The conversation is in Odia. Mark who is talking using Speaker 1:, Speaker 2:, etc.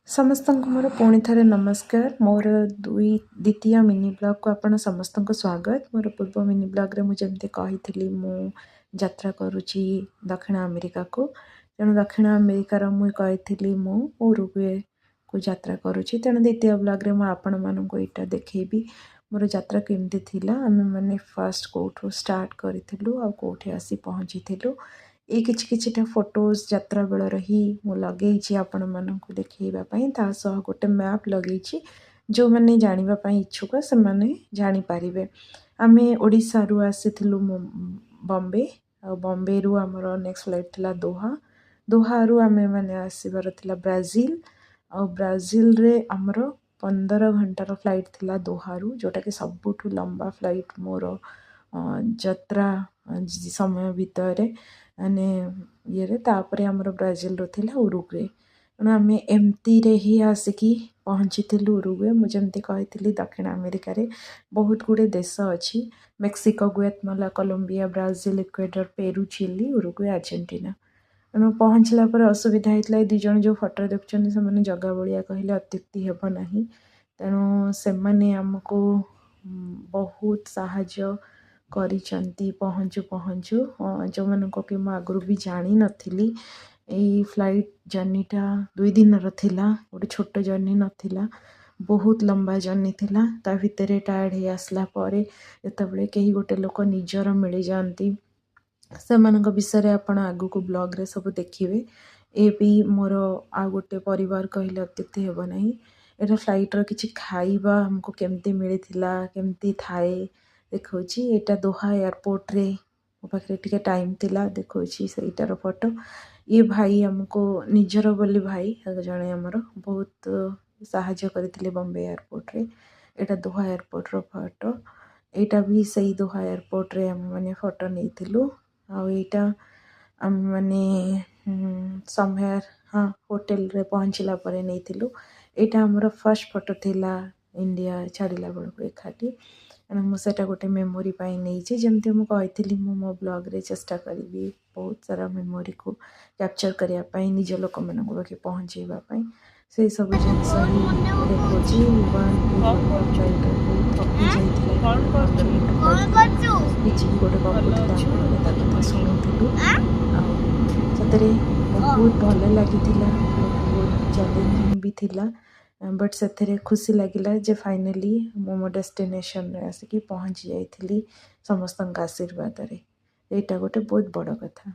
Speaker 1: ସମସ୍ତଙ୍କୁ ମୋର ପୁଣି ଥରେ ନମସ୍କାର। ମୋର ଦ୍ୱିତୀୟ ମିନି ବ୍ଲଗ୍କୁ ଆପଣ ସମସ୍ତଙ୍କୁ ସ୍ୱାଗତ। ମୋର ପୂର୍ବ ମିନି ବ୍ଲଗ୍ରେ ମୁଁ ଯେମିତି କହିଥିଲି, ମୁଁ ଯାତ୍ରା କରୁଛି ଦକ୍ଷିଣ ଆମେରିକାକୁ। ତେଣୁ ଦକ୍ଷିଣ ଆମେରିକାର ମୁଁ କହିଥିଲି, ମୁଁ ଉରୁଗୁଏକୁ ଯାତ୍ରା କରୁଛି। ତେଣୁ ଦ୍ୱିତୀୟ ବ୍ଲଗ୍ରେ ମୁଁ ଆପଣମାନଙ୍କୁ ଏଇଟା ଦେଖେଇବି, ମୋର ଯାତ୍ରା କେମିତି ଥିଲା, ଆମେମାନେ ଫାର୍ଷ୍ଟ କେଉଁଠୁ ଷ୍ଟାର୍ଟ କରିଥିଲୁ ଆଉ କେଉଁଠି ଆସି ପହଞ୍ଚିଥିଲୁ। ଏଇ କିଛି କିଛିଟା ଫଟୋଜ୍ ଯାତ୍ରା ବେଳର ହିଁ ମୁଁ ଲଗେଇଛି ଆପଣମାନଙ୍କୁ ଦେଖେଇବା ପାଇଁ। ତା ସହ ଗୋଟେ ମ୍ୟାପ୍ ଲଗେଇଛି, ଯେଉଁମାନେ ଜାଣିବା ପାଇଁ ଇଚ୍ଛୁକ ସେମାନେ ଜାଣିପାରିବେ। ଆମେ ଓଡ଼ିଶାରୁ ଆସିଥିଲୁ ବମ୍ବେ ଆଉ ବମ୍ବେରୁ ଆମର ନେକ୍ସଟ ଫ୍ଲାଇଟ୍ ଥିଲା ଦୋହା। ଦୋହାରୁ ଆମେମାନେ ଆସିବାର ଥିଲା ବ୍ରାଜିଲ ଆଉ ବ୍ରାଜିଲରେ ଆମର 15 ଘଣ୍ଟାର ଫ୍ଲାଇଟ୍ ଥିଲା ଦୋହାରୁ, ଯେଉଁଟାକି ସବୁଠୁ ଲମ୍ବା ଫ୍ଲାଇଟ୍ ମୋର ଯାତ୍ରା ସମୟ ଭିତରେ, ମାନେ ଇଏରେ। ତାପରେ ଆମର ବ୍ରାଜିଲରୁ ଥିଲା ଉରୁଗୁଏ। ତେଣୁ ଆମେ ଏମିତିରେ ହିଁ ଆସିକି ପହଞ୍ଚିଥିଲୁ ଉରୁଗୁଏ। ମୁଁ ଯେମିତି କହିଥିଲି, ଦକ୍ଷିଣ ଆମେରିକାରେ ବହୁତ ଗୁଡ଼ିଏ ଦେଶ ଅଛି: ମେକ୍ସିକୋ, ଗୁଏତମାଲା, କଲମ୍ବିଆ, ବ୍ରାଜିଲ, ଇକ୍ୱେଡର, ପେରୁ, ଚିଲି, ଉରୁଗୁଏ, ଆର୍ଜେଣ୍ଟିନା। ତେଣୁ ପହଞ୍ଚିଲା ପରେ ଅସୁବିଧା ହେଇଥିଲା। ଏ ଦୁଇ ଜଣ ଯେଉଁ ଫଟୋରେ ଦେଖୁଛନ୍ତି, ସେମାନେ ଜଗା ବଳିଆ କହିଲେ ଅତ୍ୟୁକ୍ତି ହେବ ନାହିଁ। ତେଣୁ ସେମାନେ ଆମକୁ ବହୁତ ସାହାଯ୍ୟ କରିଛନ୍ତି ପହଞ୍ଚୁ ପହଞ୍ଚୁ, ଯେଉଁମାନଙ୍କୁ କି ମୁଁ ଆଗରୁ ବି ଜାଣିନଥିଲି। ଏଇ ଫ୍ଲାଇଟ୍ ଜର୍ଣ୍ଣିଟା 2 ଦିନର ଥିଲା, ଗୋଟେ ଛୋଟ ଜର୍ଣ୍ଣି ନଥିଲା, ବହୁତ ଲମ୍ବା ଜର୍ଣ୍ଣି ଥିଲା। ତା ଭିତରେ ଟାୟାର୍ଡ଼ ହେଇ ଆସିଲା ପରେ ଯେତେବେଳେ କେହି ଗୋଟେ ଲୋକ ନିଜର ମିଳିଯାଆନ୍ତି, ସେମାନଙ୍କ ବିଷୟରେ ଆପଣ ଆଗକୁ ବ୍ଲଗ୍ରେ ସବୁ ଦେଖିବେ। ଏ ବି ମୋର ଆଉ ଗୋଟେ ପରିବାର କହିଲେ ଅତ୍ୟୁକ୍ତି ହେବ ନାହିଁ। ଏଇଟା ଫ୍ଲାଇଟ୍ର କିଛି ଖାଇବା ଆମକୁ କେମିତି ମିଳିଥିଲା, କେମିତି ଥାଏ ଦେଖାଉଛି। ଏଇଟା ଦୋହା ଏୟାରପୋର୍ଟରେ ମୋ ପାଖରେ ଟିକେ ଟାଇମ୍ ଥିଲା, ଦେଖାଉଛି ସେଇଟାର ଫଟୋ। ଇଏ ଭାଇ ଆମକୁ ନିଜର ବୋଲି ଭାଇ ଜଣେ ଆମର ବହୁତ ସାହାଯ୍ୟ କରିଥିଲେ ବମ୍ବେ ଏୟାରପୋର୍ଟରେ। ଏଇଟା ଦୋହା ଏୟାରପୋର୍ଟର ଫଟୋ। ଏଇଟା ବି ସେଇ ଦୋହା ଏୟାରପୋର୍ଟରେ ଆମେମାନେ ଫଟୋ ନେଇଥିଲୁ। ଆଉ ଏଇଟା ଆମେମାନେ ସମହ୍ୱେୟାର, ହଁ, ହୋଟେଲରେ ପହଞ୍ଚିଲା ପରେ ନେଇଥିଲୁ। ଏଇଟା ଆମର ଫାର୍ଷ୍ଟ ଫଟୋ ଥିଲା ଇଣ୍ଡିଆ ଛାଡ଼ିଲା ବେଳକୁ ଏକାଠି। ତେଣୁ ମୁଁ ସେଇଟା ଗୋଟେ ମେମୋରି ପାଇଁ ନେଇଛି। ଯେମିତି ମୁଁ କହିଥିଲି, ମୁଁ ମୋ ବ୍ଲଗ୍ରେ ଚେଷ୍ଟା କରିବି ବହୁତ ସାରା ମେମୋରିକୁ କ୍ୟାପଚର୍ କରିବା ପାଇଁ, ନିଜ ଲୋକମାନଙ୍କ ପାଖେ ପହଞ୍ଚେଇବା ପାଇଁ। ସେଇ ସବୁ ଜିନିଷ ହିଁ ଦେଖାଉଛି। ଫ୍ଲାଇଟ୍ରେ ବହୁତ ଥକି ଯାଇଥିଲା। 15 ଘଣ୍ଟା ଫ୍ଲାଇଟ୍ ଥିଲା। କିଛି ବି ଗୋଟେ ଗପୁଥିଲା, ଆମେ ତା କଥା ଶୁଣୁଥିଲୁ ଆଉ ସତରେ ବହୁତ ଭଲ ଲାଗିଥିଲା ଆଉ ବହୁତ ଚ୍ୟାଲେଞ୍ଜିଂ ବି ଥିଲା। ବଟ୍ ସେଥିରେ ଖୁସି ଲାଗିଲା ଯେ ଫାଇନାଲି ମୁଁ ମୋ ଡେଷ୍ଟିନେସନରେ ଆସିକି ପହଞ୍ଚି ଯାଇଥିଲି ସମସ୍ତଙ୍କ ଆଶୀର୍ବାଦରେ। ଏଇଟା ଗୋଟେ ବହୁତ ବଡ଼ କଥା।